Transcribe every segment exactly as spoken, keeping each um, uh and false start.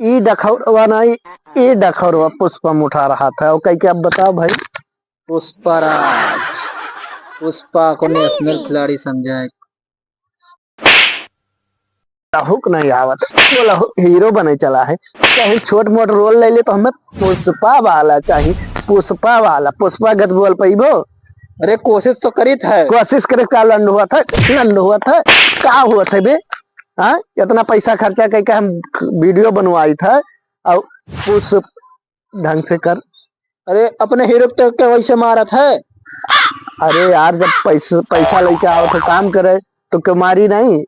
ई डखौरवा नहीं, ई डखौरवा पुष्पम उठा रहा था। और कह के अब बताओ भाई। पुष्पराज, पुष्पा को नेशनल खिलाड़ी समझा है। लहुक नहीं आवत, वो लहु-, हीरो बने चला है। चाहे छोट मोट रोल ले ले तो हमें पुष्पा वाला चाहिए, पुष्पा वाला। पुष्पा गत बोल पैबो? अरे कोशिश तो करीत है। कोशिश करे का लंड हुआ था, लंड हुआ था, का हुआ था बे? हाँ, इतना पैसा खर्चा करके हम वीडियो बनवाई था और पुष्प ढंग से कर। अरे, अपने हीरो के तो वैसे मारत है। अरे यार, जब पैसा, पैसा लेके आओ तो काम करे, तो क्यों मारी नहीं?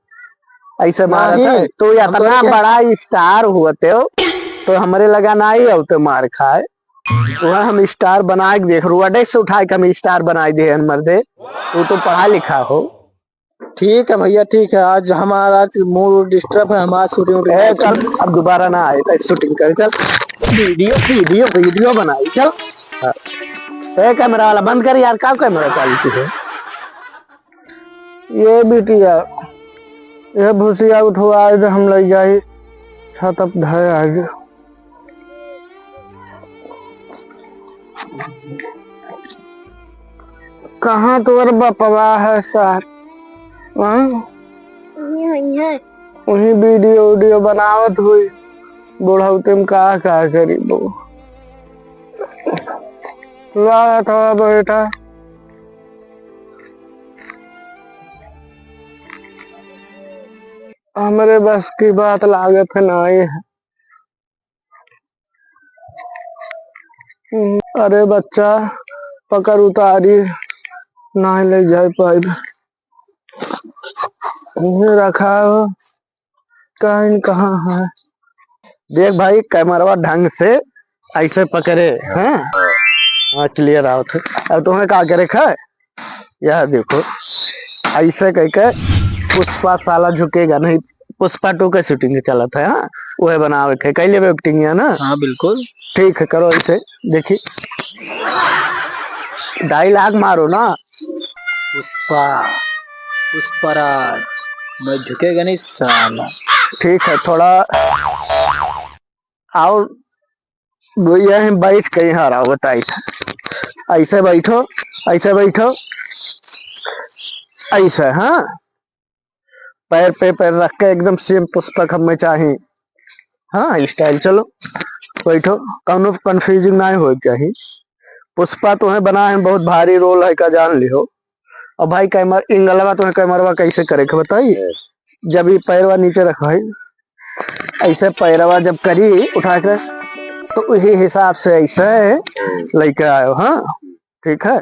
ऐसे मारत नहीं, है। तो हम इतना तोरे के बड़ा स्टार होते हो, तो हमरे लगा नहीं होते मार खाए। वह हम स्टार बना के देख, रोडे से उठा के हम स्टार बनाई दे हन मर्दे। तू तो पढ़ा लिखा हो। ठीक है भैया, ठीक है, आज हमारा, आज मूड डिस्टर्ब है, हमारा शूटिंग वूटिंग ए, नहीं चल, अब दोबारा ना आए, तो शूटिंग कर, चल, वीडियो, वीडियो, वीडियो बनाई, चल। हाँ। ए, कैमरा वाला बंद कर यार, का कैमरा चालू की है? ये बिटिया, ये भूसिया उठवा, आज हम ले जाई छत पर धरे आज। कहाँ तोर बपवा है सार? हाँ? वहीं, वहीं है। वहीं वीडियो, वीडियो बनावत हुई। बुढ़ौती में का, का करी बो? लागत हवा बेटा। हमरे बस की बात लागत है, नाई है। अरे बच्चा, पकड़ उतारी, नाहीं ले जाए पाइब। ये रखा हो, कहीं कहाँ है? देख भाई, कैमरवा ढंग से ऐसे पकड़े, हाँ? हाँ, clear आवत है। अब तुम्हें का करे खा? यह देखो, ऐसे कह के पुष्पा साला झुकेगा नहीं। पुष्पा टू के शूटिंग चलत है, हाँ, वह बनावे के, कह लेबे एक्टिंग है ना? हाँ, बिल्कुल। ठीक है, करो ऐसे, देखी, डायलॉग मारो ना। पुष्पा, पुष्पराज, मैं झुकेगा नहीं साला। ठीक है, थोड़ा और वो यहीं बैठ के यहाँ रहो, बताई था। ऐसे बैठो, ऐसे बैठो, ऐसे, हाँ, पैर पे पैर रख के एकदम सेम पुष्पा हमें चाही। हाँ, स्टाइल चलो, बैठो, कौनो कन्फ्यूजिंग ना हो चाही। पुष्पा तुम्हें बना है, बहुत भारी रोल है का, जान लिहो। अब भाई कैमर-, एंगलवा तो है, कैमरवा कैसे करे के बताई? जब ये पैरवा नीचे रखवाई, ऐसे पैरवा जब करी उठा के, तो वही हिसाब से ऐसे लेके आयो। हाँ, ठीक है।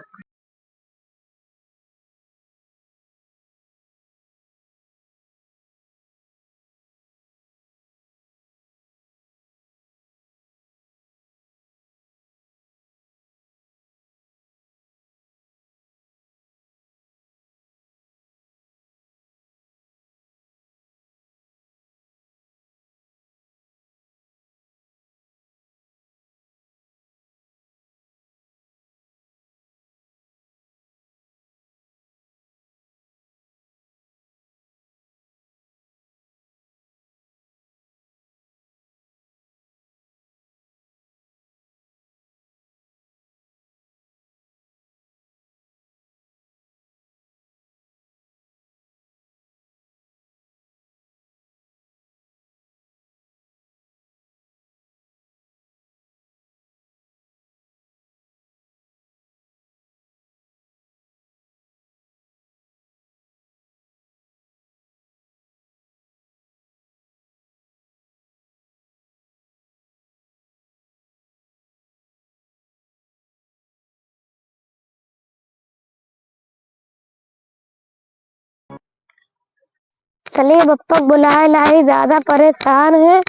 चलिए, बप्पा के बुलाए लाई, ज्यादा परेशान है,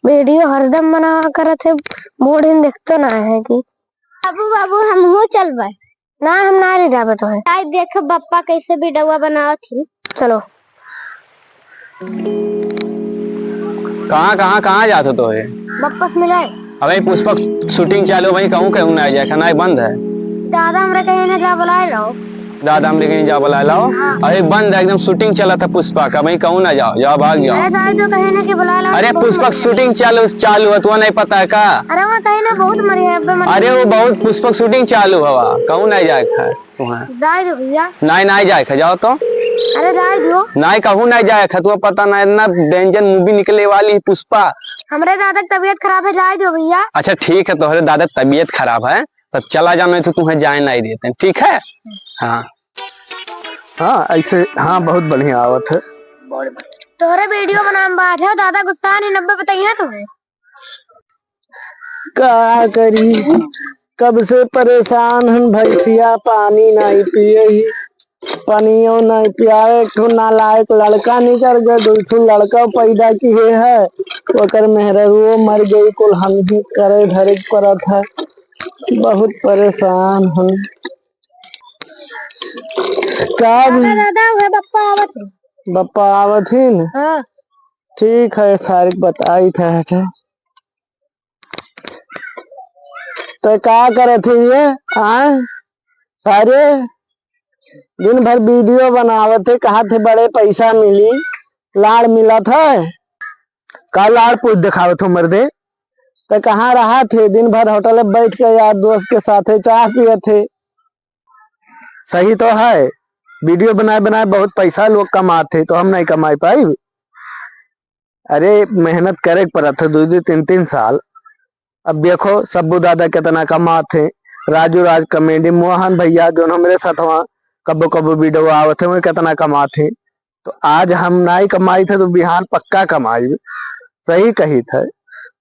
वीडियो हरदम बनावा करत है, मूड इन देखतो ना है कि। बाबू, बाबू, हम हो चलबे। ना, हम ना ले जाबे तोहे। आज देखो बप्पा कैसे वीडियो बनावत ही। चलो। कहाँ, कहाँ, कहाँ जात हो तोहे? बप्पा से मिलाए। अबे पुष्पक शूटिंग चालू, वहीं कहूँ, कहूँ ना जाए, खाना बंद है। दादा हमरा कहीं ना जा बुलाए लो। दादा, हमरे कहीं जा बुला लाओ। हाँ। अरे बंद है एकदम, shooting चलत है पुष्पा का, वहीं कहूँ ना जाओ, जाओ, भाग जाओ। अरे दादा, तो कहीं ना कि बुला लाओ, अरे बहुत पुष्पा की बढ़िया। Shooting चालू, चालू है, तुम्हें नहीं पता है का? अरे वो कहीं ना बहुत मरी है, अब मरी अरे है। वो बहुत पुष्पा की shooting चालू हवा, कहूँ नहीं जाए खा तुम्हें। जाए दो भैया। नहीं, नहीं जाए खा, जाओ तो। अरे जाए दो। नहीं, कहूँ नहीं जाए खा, तुम्हें पता नहीं, इतना danger movie निकले वाली है पुष्पा। हमरे दादा की तबीयत खराब है, जाए दो भैया। अच्छा ठीक है, तोहरे दादा की तबीयत खराब है, तब चला जाओ, नहीं तो तुम्हें जाए नहीं देते, ठीक है? हाँ। हाँ, ऐसे, हाँ, बहुत बढ़िया आवत है। तोहरे video बनावे में बात है, दादा गुस्सा नहीं, नब्बे बताइए तुम्हें। का करी, कब से परेशान हन, भैंसिया पानी नहीं पिए ही, पनियो नहीं पियावे। एक ठो नालायक लड़का निकर गए, दो ठो लड़का पैदा किए है, ओकर मेहररुओ मर गई, कुल हम ही करे धरे के पड़त है। बहुत परेशान हन। का भी दादा, दादा, उहे बप्पा आवत है। बप्पा आवत ही न? हाँ। ठीक है, सारिक बताई था, हटे। तो का करत है ये? आय? अरे, दिन भर video बनावत है, कहा थे बड़े पैसा मिली, लाड़ मिलत है। का लाड़ पूछ दिखावत हो मर्दे? तो कहाँ रहा थे? दिन भर होटल में बैठ के यार दोस्त के साथे चाह पिए थे। सही तो है, video बनाए बनाए बहुत पैसा लोग कमात है, तो हम नहीं कमाई पाई। अरे, मेहनत करे के पड़त है, दो दो तीन तीन साल। अब देखो, सब्बू दादा कितना कमात है, राजू राज comedy, मोहन भैया, जो हमरे साथ वहाँ कबो कबो video आवत है, वो कितना कमात है। तो आज हम नाई कमाई थे, तो बिहान पक्का कमाई। सही कही थे,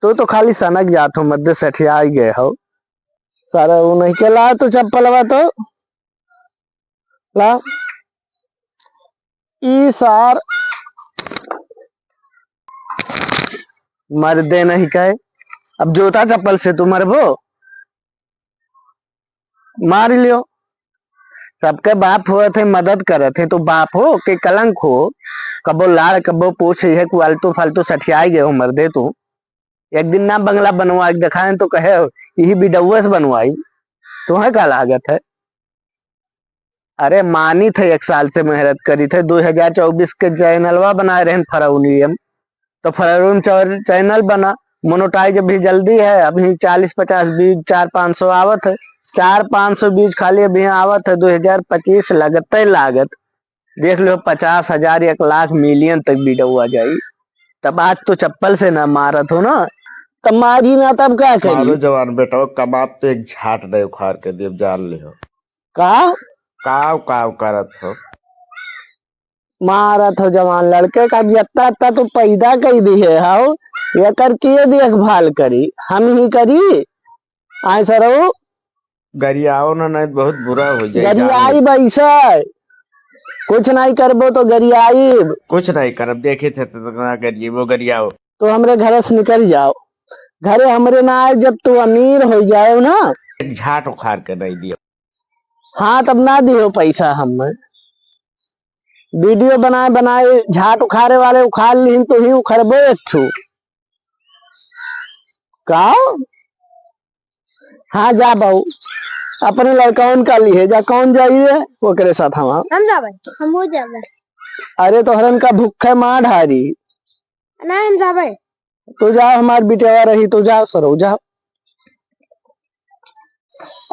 तो, तो खाली सनक जात हो, मध्य सठिया गए हो। सारा वो नहीं के ला तो चप्पलवा तो ला। ई सार मर्दे नहीं कहे, अब जूता चप्पल से तू मरबो, मार लियो। सबके बाप होत है, मदद करत है, तो बाप हो के कलंक हो, कबो लाड़ कबो पूछ, यह कुआलतू फालतू सठियाई गए हो मर्दे तू। एक दिन ना बंगला बनवा के दिखाएं तो कहे, "यही बिडौआ से बनवाई, तुम्हें का लागत है?" अरे मानी थे, एक साल से मेहनत करी थे, दो हजार चउबीस के चैनलवा बनाए रहन फरौनियम, तो फरौनियम चौ-, चैनल बना, monetize भी जल्दी है, अभी चालीस पचास views, चार पाँच सौ आवत है, चार पाँच सौ views खाली अभी आवत है, दो हजार पच्चीस लगते लागत। देख लो, पचास हजार, एक लाख, million तक video आ जाई। तब आज तो चप्पल से ना मारत हो ना, तब मारी ना, तब का करी? मारो जवान बेटा, वो कमाब तो एक झाट नहीं उखाड़ के दिए, जान लियो। का? काव, काव करत हो? मारत हो जवान लड़के का, अब इतना, इतना तो पैदा कई दिए हो, एकर के देखभाल करी? हम ही करी? आए सरऊ? गरियाओ ना, नहीं तो बहुत बुरा हो जाए, गरियाई जान ले। बैसा, कुछ नहीं करबो तो गरियाई। कुछ नहीं करब, देखे थे तो ना करिए, वो गरियाओ। तो हमरे घर से निकल जाओ, घरे हमरे ना आए, जब तू अमीर हो जाओ ना। एक झाट उखाड़ के नहीं दियो। हाँ, तब ना दियो पैसा हम। Video बनाए बनाए झाट उखाड़े वाले उखाड़ लिहिन, तू ही उखड़बो एक ठू। का? हाँ, जा बाऊ, अपने लड़कवन का लिए जा, कौन जाइए ओकरे साथ हम। हम जाबे, हमहू जाबे। अरे, तोहरन का भूखे माँ ढारी। नहीं, हम जाबे। तू जाओ, हमार बिटेवा रही, तू जाओ सरऊ, जाओ।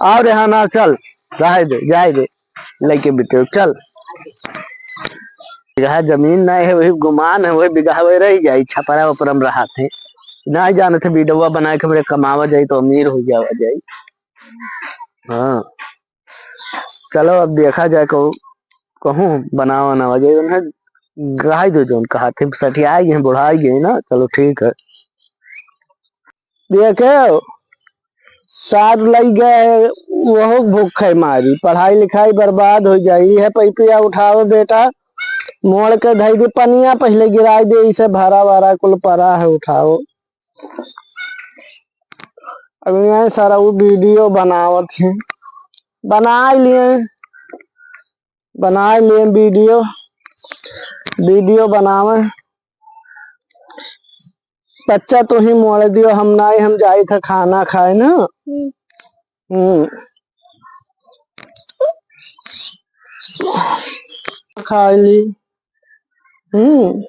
आओ रेहाना, चल, जाए दे, जाए दे, लेके बिटेवा, चल। बिगहा जमीन नहीं है, वही गुमान है, वही बिगहा वही रह जाई, छपरा उपरम रहा थे। नहीं जाने थे, video बनाए के हमरे कमावा जाई तो अमीर हो जावा जाई। हाँ, चलो अब देखा जाए, कहूँ, कहूँ बनावा ना हो जाए, उन्हें गाय दो जौन कहा थे, सठियाई गए, बुढ़ाई गए ना, चलो ठीक है। देखे, साथ लग गए, वहो भूखे मारी, पढ़ाई लिखाई बर्बाद हो जाई है। पैपिया उठाओ बेटा, मोड़ के धई दे, पनिया पहले गिराई दे, इसे भरा भरा कुल परा है, उठाओ। अब यहाँ सारा वो video बनावत है, बना लिए, बना लिए video, video बनावे। बच्चा तू ही मोड़ दियो, हम नाई, हम जाई था खाना खाए ना। हम्म। हम्म। खा ली। हम्म।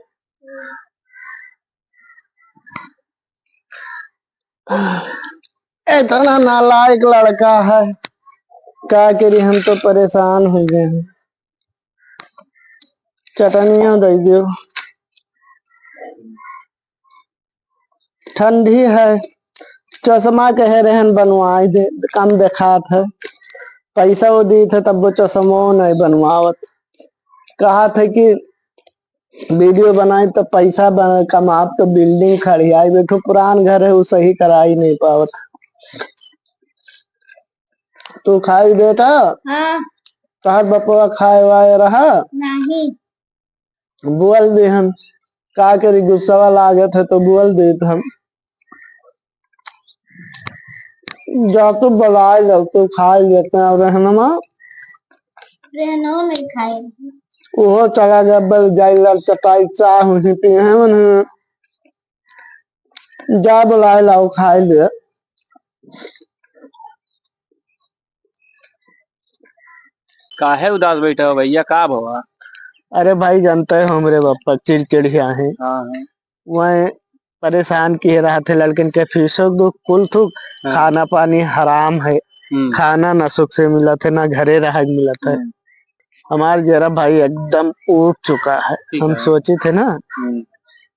इतना नालायक लड़का है, का करी, हम तो परेशान हो गए हैं। चटनियों दे दियो। ठंडी है, चश्मा कहे रहन बनवाई दे, कम देखात है। पैसा वो दी थे तब वो चश्मो नहीं बनवावत। कहा थे कि वीडियो बनाई तो पैसा बन-, कमाब तो बिल्डिंग खड़ियाई, बैठो पुरान घर है वो सही कराई नहीं पावत। तू खाई बेटा? हाँ। तोहर बपवा खाए वाए रहा? नहीं। बोल दे हम, का करी, गुस्सा लागत है तो बोल देत हम। जा तू बुलाए लो, तू खाए लेते हैं। और रहनमा? रहनो नहीं खाए। ओहो चला गया, बल जाई लड़ चटाई, चाह हुई पिए हैं उन्हें। जा बुलाए लाओ, खाए ले। काहे उदास बैठा हो भैया, का भवा? अरे भाई, जानते हो हमरे बापा चिड़चिड़िया हैं। हाँ, हाँ। वह परेशान किए रहत है लड़कन के फीसो दुख कुल थुक। हाँ। खाना पानी हराम है, हम्म। खाना ना सुख से मिलत है, ना घरे रहे मिलत है। हम्म। हमार जरा भाई एकदम ऊब चुका है। ठीक हम है। सोचे थे ना हम्म।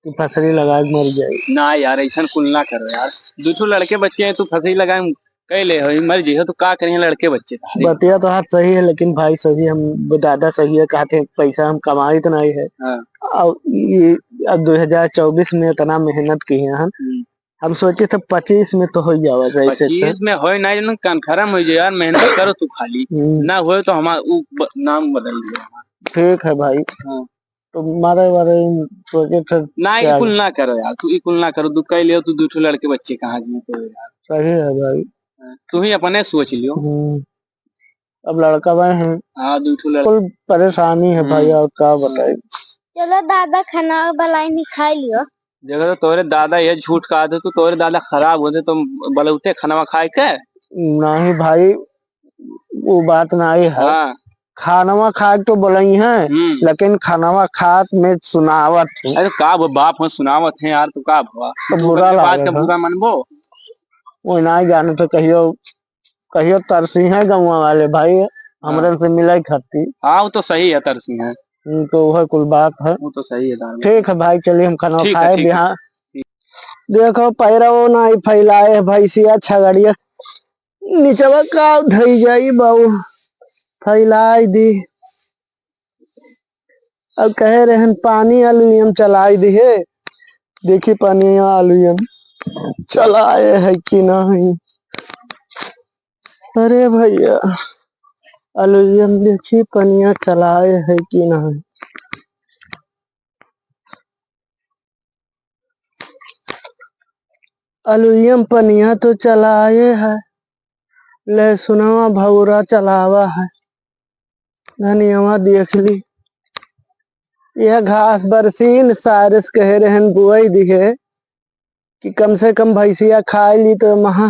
कि फसरी लगा के मर जाए। ना यार, ऐसा कुल ना करो यार, दू ठो लड़के बच्चे हैं, तू फसरी लगा के कह ले हो, मर जी हो, तो का करिए लड़के बच्चे तो। बतिया तो हाथ सही है, लेकिन भाई सही हम दादा सही है, कहते हैं पैसा हम कमाई तो नहीं है। हाँ। अब ये अब दो हज़ार चउबीस में इतना मेहनत किए हैं, हम्म। हम सोचे थे पच्चीस में तो हो जावा, जैसे तो। पच्चीस में होए ना, ना confirm हो जाए यार, मेहनत करो तू खाली। हम्म। ना होए तो हमार उ ब-, नाम बदल गया। ठीक है भाई। हाँ। तो मारे वारे सोचे थे ना, क्या ई कुल ना करो यार, तू ई कुल ना करो, तू कह लियो, तू दू ठो लड़के बच्चे कहाँ जी तो यार। सही है भाई। हाँ, तू ही अपने सोच लियो। हम्म। अब लड़का बा है। हाँ, दू ठो लड़का। कुल परेशानी है भाई, हम्म। और का बताई। चलो दादा, खाना बनाई नहीं, खाई लियो। देखो तो तोरे दादा ये झूठ कहा थे, तो तोरे दादा खराब होते तो बलौते खाना खाए के? नहीं भाई, वो बात नहीं है। हाँ। खानवा खाए के तो बोलई हैं, हम्म। लेकिन खानवा खात में सुनावत हैं। अरे का वो बाप हो सुनावत हैं यार, तो का भवा? तो तू बुरा अपने बात लागत का है। बुरा मनबो? वो नहीं जाने तो कहियो कहियो तरसी हैं गौवा वाले भाई, हाँ। हमरन से मिले खाती। हाँ, वो तो सही है, तरसी हैं। हम्म, तो वह कुल बात है। वो तो सही है, दादा। ठीक है भाई, चलिए हम खाना ठीक है, खाए ठीक है। बिहान। देखो, पैरवो ना ही फैलाए है भैंसिया छगड़िया। निचवा का धई जाई बाऊ, फैलाई दी। अब कहे रहन पानी अलुयम चलाई दिहे, देखी पानी अलुयम चलाए है कि नहीं। अरे भैया, अलुयम देखी पनिया चलाए है कि नहीं। अलुइयम पनिया तो चलाए है, लहसुनवा भौरा चलावा है, धनियवा देख ली। यह घास बरसीन सारस कहे रहन बुआई दिहे कि कम से कम भैंसिया खाए ली तो महा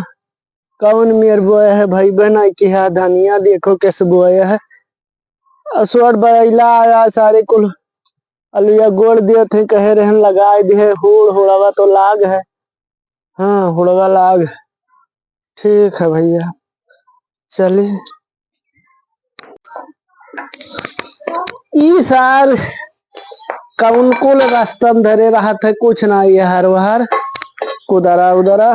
कौन मेर बोए है भाई बहन, कि हा धनिया देखो कैसे बोए है। असोट बरैला आया सारे कुल अलुइया गोड़ दिए थे, कहे रहन लगाए दिहे, हुड़ हुड़वा तो लाग है। हाँ, हुड़वा लाग है। ठीक है भैया, चली। ई सार कौन कुल रास्ता में धरे रहत है, कुछ ना, ये हर वहर कुदरा उदरा।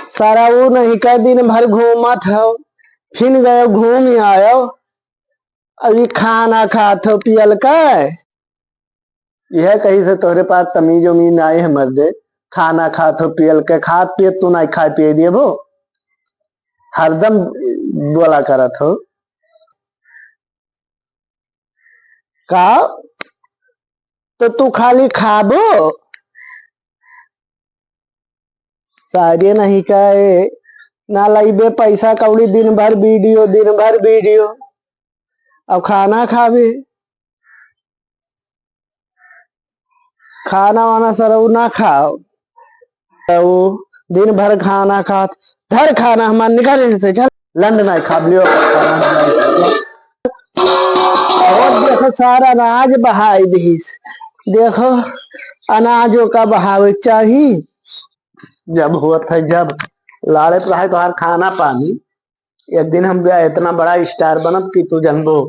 सारा ऊ नहीं कह दिन भर घूमत हो, फिन गयो घूम आयो। अभी खाना खात हो पियल के। यह कही से तोहरे पास तमीज उमीज नाई है मर्दे। खाना खात हो पियल के, खात पियत तू नाई खाए पिए दिए वो। हरदम बोला करत हो। का? तो तू खाली खाबो? सारे नहीं कहे, ना लइबे पैसा कौड़ी, दिन भर वीडियो, दिन भर वीडियो। अब खाना खाबे, खाना वाना सरऊ ना खाओ। तो दिन भर खाना खात, धर खाना हमार निकाले से, चल, लंड ना खाब लियो खाना। और देखो, सारा अनाज बहाई दिहिस। देखो, अनाजो का बहावे के चाही। जब होत है, जब लाड़े पे रहे तोहार खाना पानी, एक दिन हम भी इतना बड़ा स्टार बनब कि तू जनबो।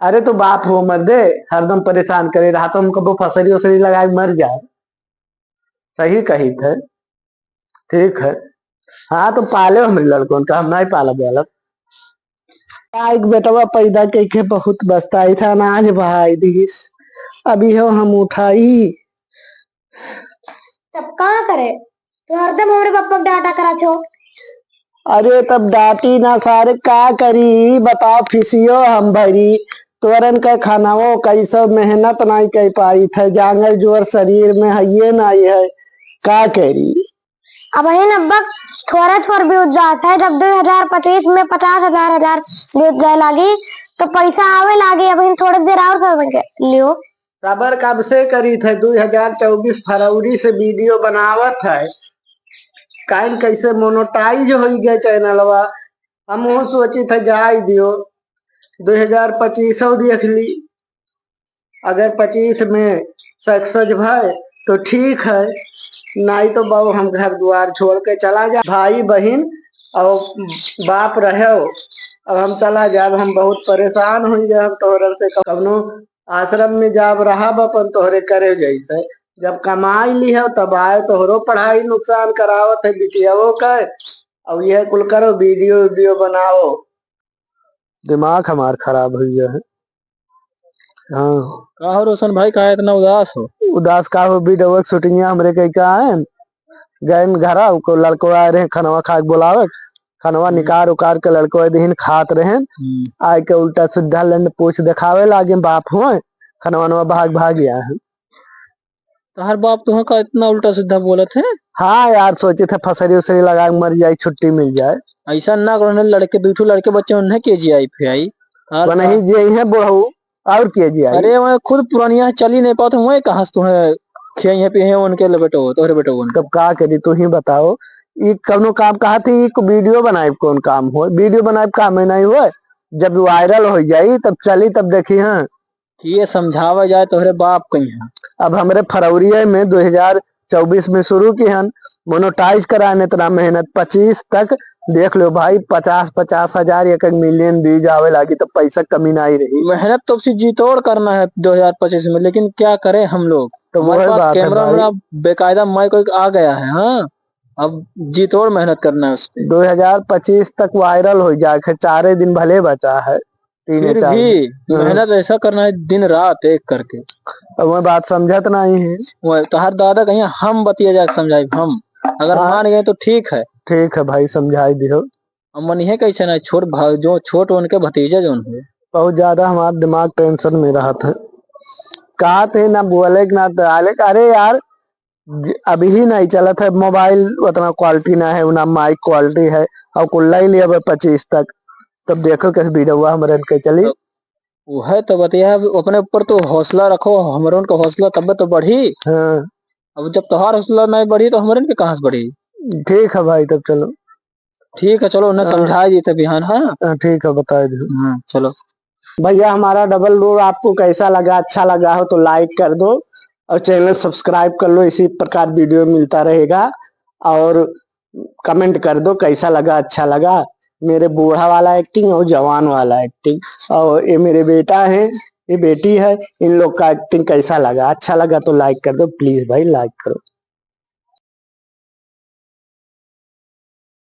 अरे, तू बाप हो मर्दे, हरदम परेशान करे रहा, तो हम कबो फसरी उसरी लगा के मर जाए। सही कही थे। ठीक है। हाँ, तो पाले हमरे लड़कन का, हम नहीं पालब वालब। का एक बेटवा पैदा कइके बहुत बस्ताई था, अनाज बहाई दिहिस। अभी हो हम उठाई। तब का करे? तू हरदम हमरे पप्पा के डांटा करत हो। अरे, तब डांटी ना सारे, का करी? बताओ, फीसियो हम भरी, तोरन का खानाओ कैसो मेहनत नहीं कर पाई थे, जांगर जोर शरीर में हइये नहीं है, का करी? अबहिन अब्बा थोड़ा थोड़ भी उठ जात है, जब दो हजार पच्चीस में पचास हजार, हजार भी उठ जाए लागी, तो पैसा आवे लागी। अबहिन थोड़े देर और समझ लियो। सबर कब से करी थे, दो हजार चउबीस फरवरी से वीडियो बनावत है, काइन कैसे मोनेटाइज होई गए चैनलवा। हम वो सोची थे जाए दियो, दो हजार पच्चीस देख ली, अगर पच्चीस में सक्सेस भय तो ठीक है, नाई तो बाबू हम घर द्वार छोड़ के चला जा, भाई बहिन और बाप रहो, अब हम चला जाब, हम बहुत परेशान हो गए, हम तोहरन से कवनो आश्रम में जाब रहब अपन तोहरे करे जैसे, जब कमाई लिहो तब आए, तोहरो पढ़ाई नुकसान करावत है बिटियाओ का, और यह कुल करो, वीडियो वीडियो बनाओ। दिमाग हमार खराब हो गया है। हाँ। का हो रोशन भाई, काहे इतना उदास हो? उदास का हो, वीडियो के शूटिंग हमरे कई का है, गए घरा, उको लड़को आए रहे, खनवा खा के बोलावे, खनवा हम्म। निकार उकार के लड़को दिहिन खात रहे, हम्म। आए के उल्टा सीधा लंड पूछ दिखावे लागे, बाप हुए, खनवा नवा भाग भाग गया है। तोहर बाप तुहाँ का इतना उल्टा सीधा बोलत है? हाँ यार, सोचे थे फसरी उसरी लगा के मर जाए, छुट्टी मिल जाए। ऐसा ना करो, उन्हें लड़के, दू ठो लड़के बच्चे, उन्हें के जी आई पे आई। और वनही का? जे हैं बुढ़ऊ, और के जी आई। अरे, वह खुद पुरानिया चली नहीं पाते, वह कहाँ से तुम्हें खियाई है, पिए हैं उनके ले बेटो, तोहरे बेटो उनके। तब का करी, तू ही बताओ, ई कौनो काम कहा थी, ई को वीडियो बनाए कौन काम हो? वीडियो बनाए काम में नहीं हो, जब वायरल हो जाई, तब चली, तब देखी, हाँ। कि ये समझावा जाए तोहरे बाप कहीं है। अब हमरे फरवरी में दो हजार चउबीस में शुरू की हन, मोनेटाइज कराने इतना मेहनत, पच्चीस तक देख लो भाई, पचास, पचास हजार, एक, एक मिलियन व्यूज आवे लागी, तो पैसा कमी नहीं रही। मेहनत तो उसी जी तोड़ करना है दो हजार पच्चीस में, लेकिन क्या करें हम लोग, तो हमारे वही पास बात है कैमरा भाई। वैमरा बेकायदा माइक वाइक आ गया है। हाँ, अब जी तोड़ मेहनत करना है उस पे। दो हजार पच्चीस तक वायरल हो जाए, चारे दिन भले बचा है। तीन फिर चार भी दिन। हाँ। मेहनत ऐसा करना है दिन रात एक करके। अब वह बात समझत नहीं है। वह तोहार दादा कहीं हम बतिया जाके समझाई हम, अगर हाँ। मान गए तो ठीक है। ठीक है भाई, समझाई दिहो। अब मन यह कैसे ना छोट भाई, जो छोट उनके भतीजा जो है। बहुत ज्यादा हमारा दिमाग टेंशन में रहत है। कहा थे ना बोले ना तो आले, अरे यार, ज-, अभी ही नहीं चलत है मोबाइल, उतना क्वालिटी ना है, ना माइक क्वालिटी है, और कुल्ला ही लिया पच्चीस तक, तब देखो कैसे वीडियो हमरे के चली। तो वह तो बतिया, अब अपने ऊपर तो हौसला रखो, हमरे उनका हौसला तब तो बढ़ी। हाँ। अब जब तोहार हौसला नहीं बढ़ी तो हमरे के कहाँ से बढ़ी? ठीक है भाई, तब चलो। ठीक है, चलो, उन्हें हाँ। समझा दी थे बिहान, हाँ? हाँ, ठीक है, बता दो। हाँ, चलो। भैया, हमारा डबल रोल आपको कैसा लगा? अच्छा लगा हो तो लाइक कर दो और चैनल सब्सक्राइब कर लो, इसी प्रकार वीडियो मिलता रहेगा। और कमेंट कर दो कैसा लगा, अच्छा लगा। मेरे बूढ़ा वाला एक्टिंग और जवान वाला एक्टिंग, और ये मेरे बेटा है, ये बेटी है, इन लोग का एक्टिंग कैसा लगा? अच्छा लगा तो लाइक कर दो, प्लीज भाई, लाइक करो।